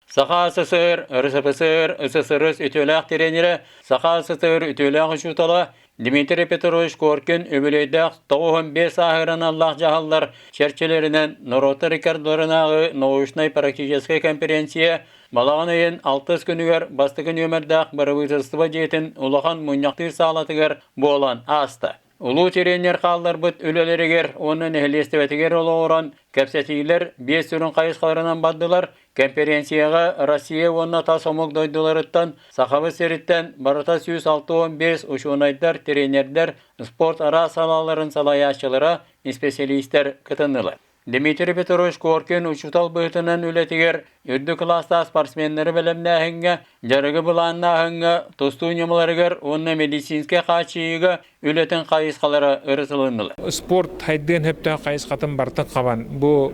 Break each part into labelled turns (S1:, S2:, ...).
S1: Саха СССР, РСФСР, СССР үтүөлээх тренерэ, Саха СССР үтүөлээх учуутала Дмитрий Петрович Коркин үбүлүөйдээх 95 сааһыгар аналлаах дьаһаллар чэрчилэринэн норуоттар иккардыларынааҕы научнай-практическай конференция балаҕан ыйын алтыс күнүгэр бастакы нүөмэрдээх бырабыыталыстыба дьиэтин улахан мунньахтыыр саалатыгар буолан ааста. Улуу тренер хаалларбыт үлэлэригэр уонна нэһилиэстибэтигэр олоҕуран кэпсэтиилэр биэс сүрүн хайысхаларынан бардылар. Конференцияҕа Россия уонна тас омук дойдуларыттан Сахабыт сириттэн барыта 165 учуонайдар, тренердэр, спорт араас салааларын салайааччылара, исписэлиистэр кытыннылар. Дмитрий Петрович Коркин учуутал быһыытынан үлэтигэр үрдүк кылаастаах спортсменнары бэлэмнээһиҥҥэ, дьарыгы былааннааһыҥҥа, тустуу ньымаларыгар уонна медицинскэй хааччыйыыга үлэтин хайысхалара ырытылыннылар.
S2: Спорт хайдыан сөптөөх хайысхатын барытын хабан бу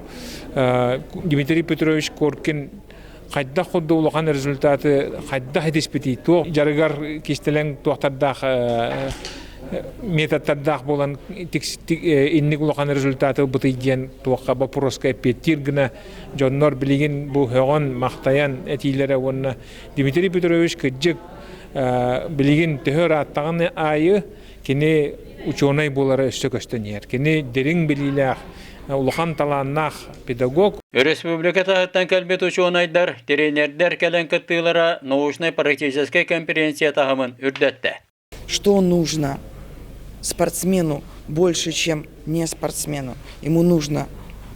S2: Дмитрий Петрович Коркин хайдах курдук улахан результаты хайдах итиспитий туох дьарыгар кистэлэҥ туохтардаах методтардаах буолан инник улахан результаты ылбытый диэн туохха боппуруоска эппиэттиир гына дьоннор билигин бу һөҕөн махтайан этиилэрэ уонна Дмитрий Петрович кырдьык билигин төһө ырааттаҕын аайы кини учуонай буолара өссө көстөн иһэр. Кини дириҥ билиилээх, улахан талааннаах педагог.
S1: Өрөспүүбүлүкэ таһыттан кэлбит учуонайдар, тренердэр кэлэн кыттыылара научнай-практическай конференция таһымын үрдэттэ.
S3: Что нужно спортсмену больше, чем не спортсмену? Ему нужно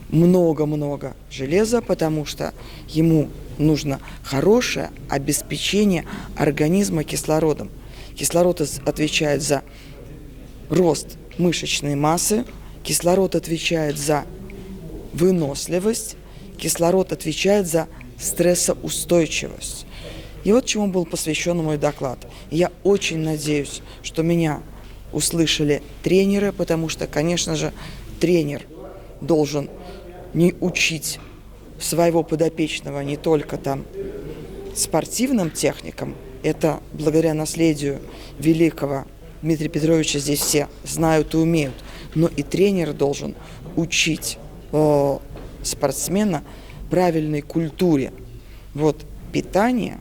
S3: много-много железа, потому что ему нужно хорошее обеспечение организма кислородом. Кислород отвечает за рост мышечной массы, кислород отвечает за выносливость, кислород отвечает за стрессоустойчивость. И вот чему был посвящен мой доклад. Я очень надеюсь, что меня услышали тренеры, потому что, конечно же, тренер должен не учить своего подопечного не только там спортивным техникам, это благодаря наследию великого Дмитрия Петровича здесь все знают и умеют, но и тренер должен учить спортсмена правильной культуре. Вот питание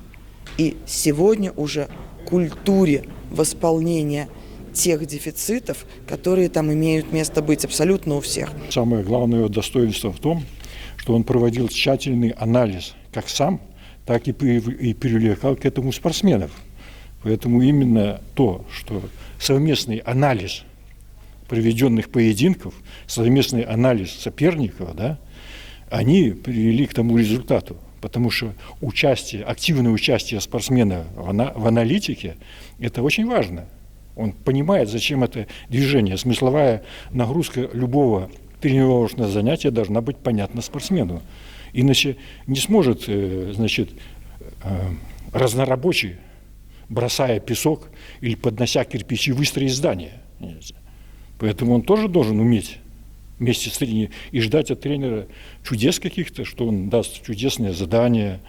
S3: и сегодня уже культуре восполнения тех дефицитов, которые там имеют место быть абсолютно у всех.
S4: Самое главное его достоинство в том, что он проводил тщательный анализ как сам, так и привлекал к этому спортсменов. Поэтому именно то, что совместный анализ проведенных поединков, совместный анализ соперников, да, они привели к тому результату. Потому что участие, активное участие спортсмена в аналитике – это очень важно. Он понимает, зачем это движение. Смысловая нагрузка любого тренировочного занятия должна быть понятна спортсмену. Иначе не сможет, значит, разнорабочий, бросая песок или поднося кирпичи, выстроить здание. Поэтому он тоже должен уметь вместе с тренером и ждать от тренера чудес каких-то, что он даст чудесное задание,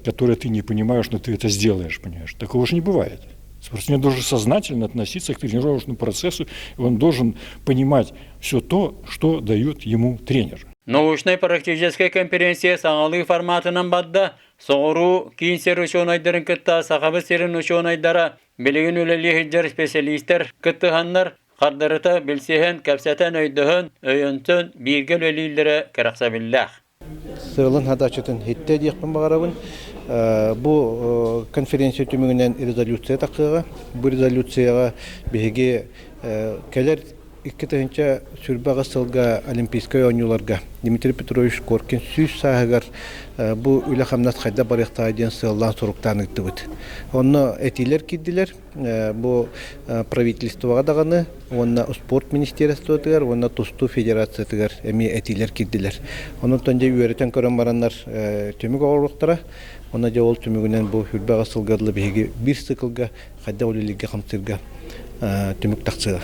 S4: которое ты не понимаешь, но ты это сделаешь, понимаешь. Такого же не бывает. Спортсмен должен сознательно относиться к тренировочному процессу, и он должен понимать все то, что дает ему тренер.
S1: Научнай-практическай конференция саҥалыы форматынан барда. Соҕуруу киин сир учуонайдарын кытта Сахабыт сирин учуонайдара билигин үлэлии сылдьар специалистэр кыттыһаннар хардарыта билсиһэн, кэпсэтэн, өйдөһөн, өйөнсөн бииргэ үлэлииллэрэ кэрэхсэбиллээх.
S5: Сыалын хадачытын хиттэ диэхпин баҕарабын. Бу конференция түмүгүнэн резолюция тахсыаҕа. Бу резолюцияҕа биһиги кэлэр 2021 сылга Олимпийскай оонньууларга Дмитрий Петрович Коркин 100 сааһыгар бу үлэ-хамнас хайдах барыахтааҕа диэн сыаллаан суруктаан ыыттыбыт. Онно этиилэр киирдилэр. Бу правительствоҕа даҕаны уонна спорт министерствотыгар уонна тустуу федерациятыгар эмиэ этиилэр киирдилэр. Онон дьэ үөрэтэн көрөн бараннар түмүк оҥоруохтара. Онно дьэ ол түмүгүнэн бу 28 сылга дылы биһиги биир циклга хайдах үлэлииргэ-хамсыырга түмүк тахсыа.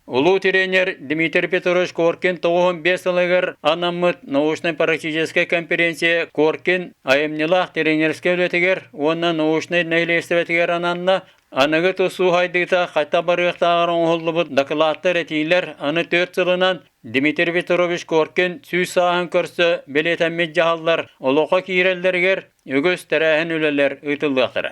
S1: Улуу тренер Дмитрий Петрович Коркин 95 сылыгар анаммыт научнай-практическай конференция Коркин айымньылаах тренерскэй үлэтигэр уонна научнай нэһилиэстибэтигэр ананна. Аныгы тустуу хайдыыта хайта барыахтааҕар оҥоһуллубут дакылааттар этиилэр аны 4 сылынан. Дмитрий Петрович Коркин 100 сааһын көрсө бэлиэтэммит дьаһаллар олоххо киирэллэригэр үгүс тэрээһин үлэлэр ыытыллыахтара.